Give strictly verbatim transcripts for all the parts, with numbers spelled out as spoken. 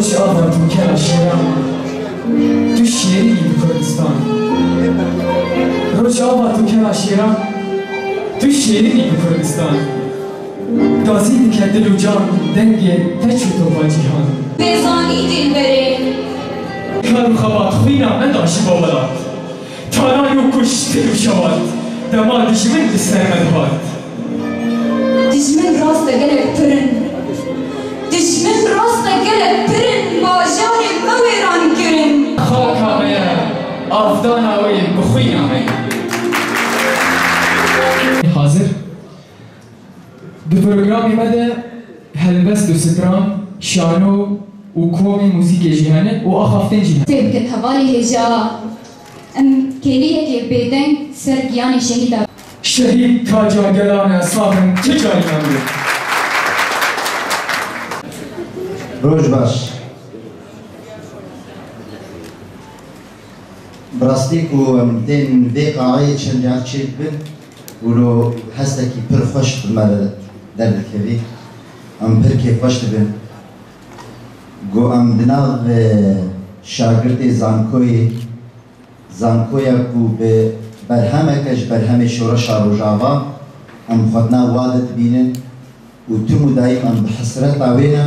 Rojava tu kena şêran, tu şêrînî bi Kurdistan. Rojava tu kena şêran, tu şêrînî bi Kurdistan. Gazî dike dil û can, dengê te çû topa cîhan. Bêzanî dilberê. Kar û xebat xwîna me da ji bo welat. Talan û kuştin û şewat, dema dijmin bi ser me dihat. Dijmin rast e gelek pir in. Dijmin rast e gelek pir in, bajarê me wêran kirin. Xaka me ye, avdana wê bi xwîna me ye. Hazir. Di programê me de helbest û stran, şano û komê muzîkê jî hene û axaftin jî hene. Tê bikin hevalê hêja, em kêliyekê bêdeng ser giyanê şehîda. Şehîd taca gelane sabin tu cayî nabê. Roj baş. Bi rastî ku em tên vê qe'eyê çendî çêdibin û lo hestekî pir xweş bi me re derdikevî. Em pir kêfxweş dibin ku em di nav, e, şagirtê zankoyê, zankoya ku bi berhemeke ji berhemê Şoreşa Rojava em xwedina wa de dibînin, û tim û daîm em bi hesreta wê ne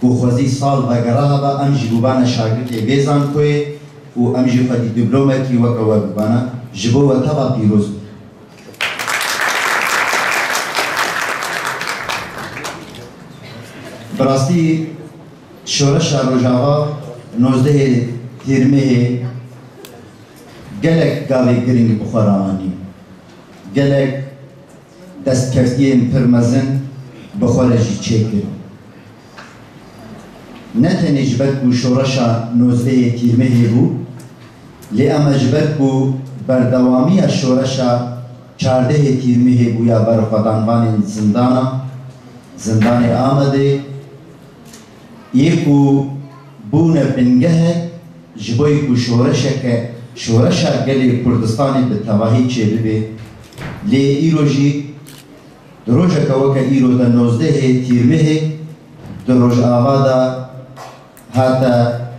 ku xwezî sal vegera heba em jî bûbane şagirtê vê zankoyê û em jî xwedî diplomekî weke we bibane. Ji bo we teva pîroz be. Bi rastî Şoreşa Rojava nozdehê Tîrmehê gelek gavê girîng bi xwe re anî. Gelek destkeftiyên pir mezin bi xwe re jî çêkir. Ne tenê ji ber ku şoreşa nozdehê Tîrmehê bû, lê ema ji ber ku berdewamiya şoreşa çardehê Tîrmehê bû ya berxwedanvanên zindana, zindanê Amedê, yê ku bûne bingehek ji bo ku şoreşeke, şoreşa gelê Kurdistanê bi tevahî çêbibe. Lê îro jî di rojeke weke îro de nozdehê Tîrmehê di Rojava de hate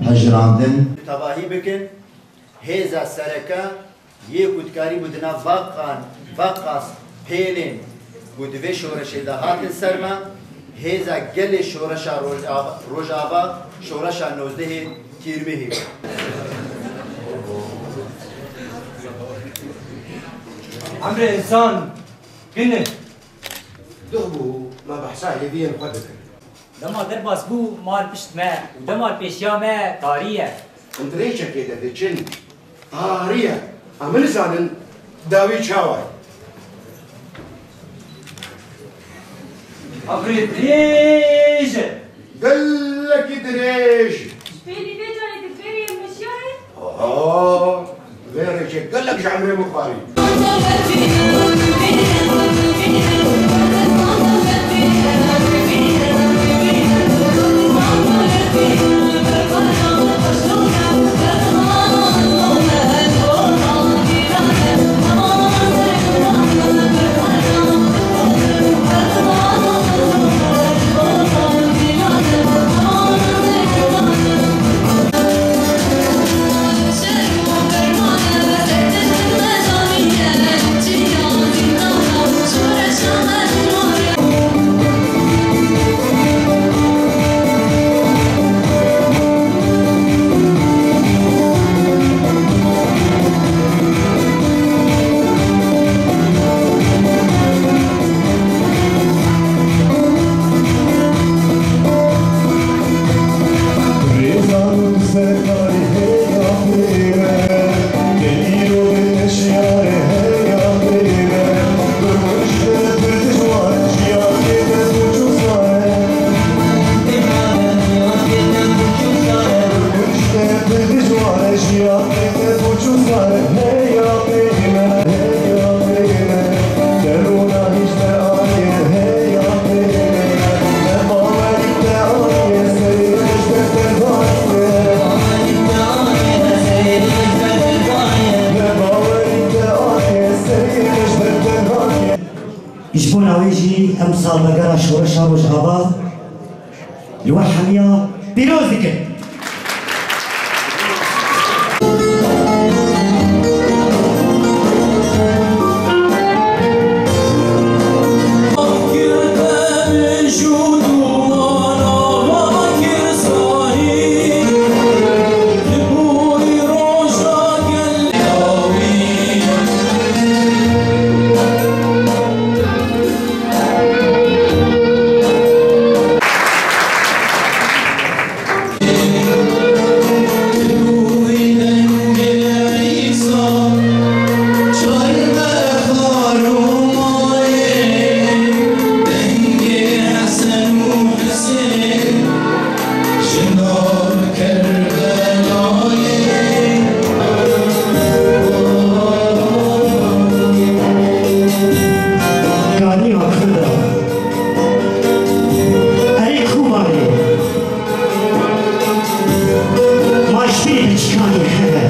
pejirandin. Tevahî bikin, hêza sereke yê ku dikarîbû di nav va qan, va qas pêlên ku di vê şoreşê de hatin ser me, hêza gelê şoreşa Rojava, Rojava, şoreşa nozdehê Tîrmehê bû. Emrê însan kin e. Duh bû, me behsa hêviyên xwe dikin. Dema derbas bû, ma li pişt me û dema li pêşiya me tarî ye. Em di rêçekê de diçin. Tarî ye. Em nizanin dawî çawa ye. Ev rê dirêj e. Gelekî dirêj. Ji pêlî vê carê di vê rê mişiyayê? Oho! Vê rêçê gelek ji emrê min xwarî. Ji bona wê jî emsal vegera şoreşa Rojava li we hemiya Pîroz dikin. Kaniya Kurda. Erê Kobanê. Ma ji bîrê biçikanê hebe.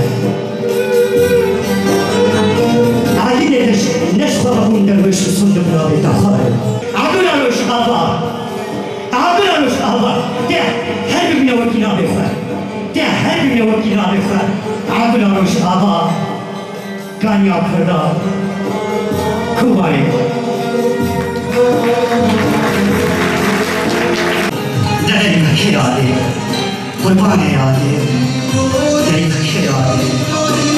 Alî ne deş, ne ji xwe bûn derweş û sond bi navê te xwe. Abdullah Roj Ava. Abdullah Roj Ava. Te her bimîne wekî navê xwe. Te her bimîne wekî navê xwe. Abdullah Roj Ava. Kaniya Kurda. Kobanê. Derî me kê yadê. Qurbanê yadê. Derî me kê yadê.